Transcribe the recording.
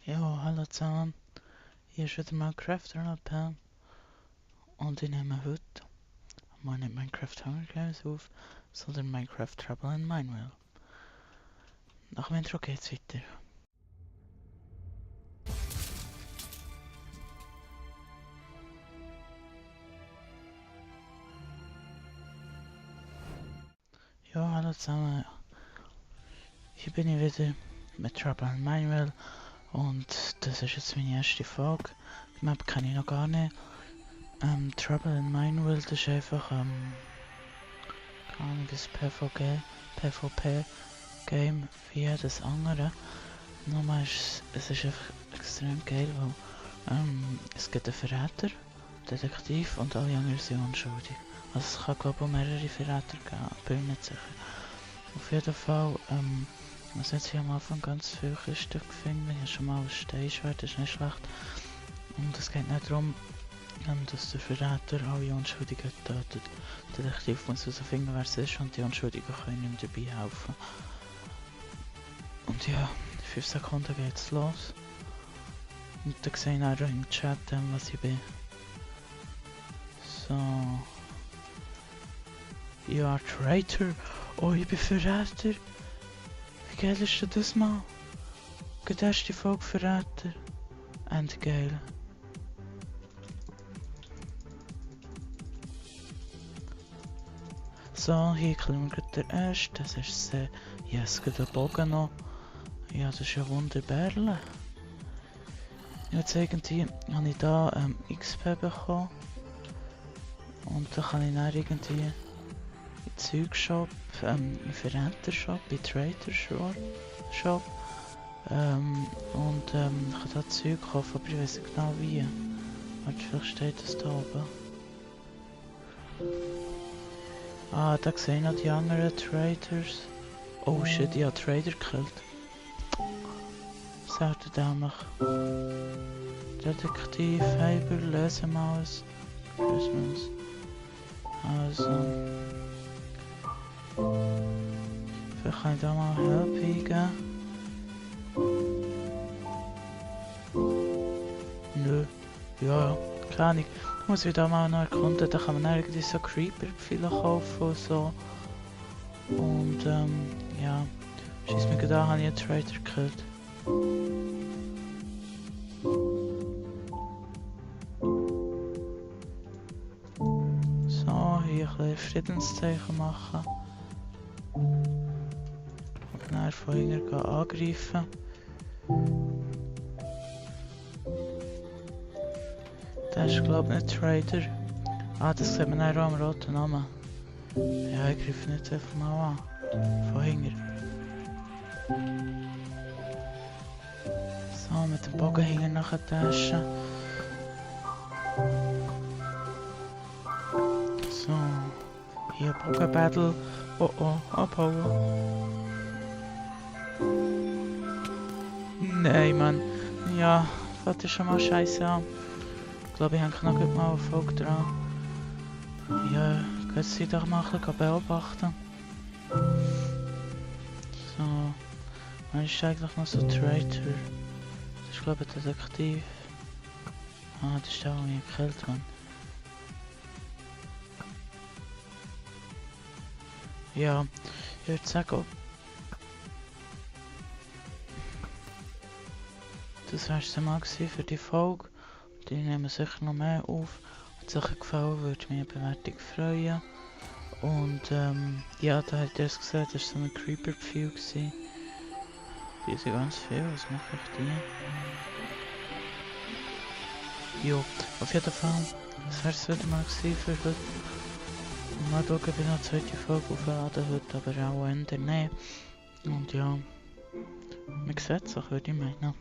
Jo, hallo zusammen. Hier ist wieder Minecraft Pam und ich nehme heute mal nicht Minecraft Hunger Games auf, sondern Minecraft Trouble in Mineville. Nach dem Intro geht's weiter. Jo, hallo zusammen. Hier bin ich wieder mit Trouble in Mineville und das ist jetzt meine erste Folge. Die Map kenne ich noch gar nicht. Trouble in Mineville, das ist einfach keine Ahnung, ein PvP-Game wie jedes andere. Nur es ist einfach extrem geil, weil es gibt einen Verräter, Detektiv und alle anderen sind unschuldig. Also es kann glaube ich auch mehrere Verräter geben, bin ich nicht sicher. Auf jeden Fall, man hat hier am Anfang ganz viele Kisten gefunden, ich habe schon mal ein Steinschwert, das ist nicht schlecht. Und es geht nicht darum, dass der Verräter alle Unschuldigen tötet. Der Detektiv muss herausfinden, wer es ist und die Unschuldigen können ihm dabei helfen. Und ja, 5 Sekunden geht's los. Und dann sehe ich auch im Chat, was ich bin. So. You are traitor. Oh, ich bin Verräter. Wie geil ist denn das mal? Die erste Folge Verräter. Endgeil. So, hier kommen wir der erste. Das ist sehr. Ja, es gibt einen Bogen noch. Ja, das ist ja wunderbar. Jetzt irgendwie habe ich da XP bekommen. Und dann kann ich dann irgendwie in Zeugshop, in Verräter-Shop, in Trader-Shop und ich kann da Zeug kaufen, aber ich weiß nicht genau wie. Warte, vielleicht steht das da oben. Ah, da sehe ich noch die anderen Traders. Oh shit, ich habe Trader gekillt. Sollte dämlich. Detektiv, Fiber, Lesemaus, Christmas. Also. Vielleicht kann ich da mal Help eingeben. Nö. Ja, keine Ahnung. Ich muss wieder mal noch erkunden, da kann man dann irgendwie so Creeper-Pfeile kaufen und so. Und ja. Scheiss mir gerade an, habe ich einen Trader gekillt. So, hier ein bisschen Friedenszeichen machen. Und dann von hinten angreifen. Der ist glaube ich nicht Trader. Ah, das sieht man auch am roten Namen. Ja, ich greife nicht einfach mal an. Von hinten. So, mit dem Bogen hinten nachher taschen. So. Hier Bogen-Battle. Oh oh, abhauen. Nein, Mann. Ja, fällt schon mal scheiße an. Ich glaube, ich habe noch gut mal eine Folge dran. Ja, können Sie doch mal ein bisschen beobachten. So. Man ist eigentlich noch so Traitor. Das ist glaube ich ein Detektiv. Ah, das ist der, der mich gekillt hat. Ja, ich würde sagen, das war es mal für die Folge. Die nehmen sicher noch mehr auf. Wenn es euch gefallen würde ich mich eine Bewertung freuen. Und ja, da habt ihr es gesehen, das war so ein Creeper-Pfeil. Die sind ganz viel, was mache ich die? Jo, auf jeden Fall, das wäre es wieder mal für heute. Mal schauen, ob ich noch eine zweite Folge aufladen heute, aber auch Ende nicht. Und ja, man sieht es auch, würde ich meinen.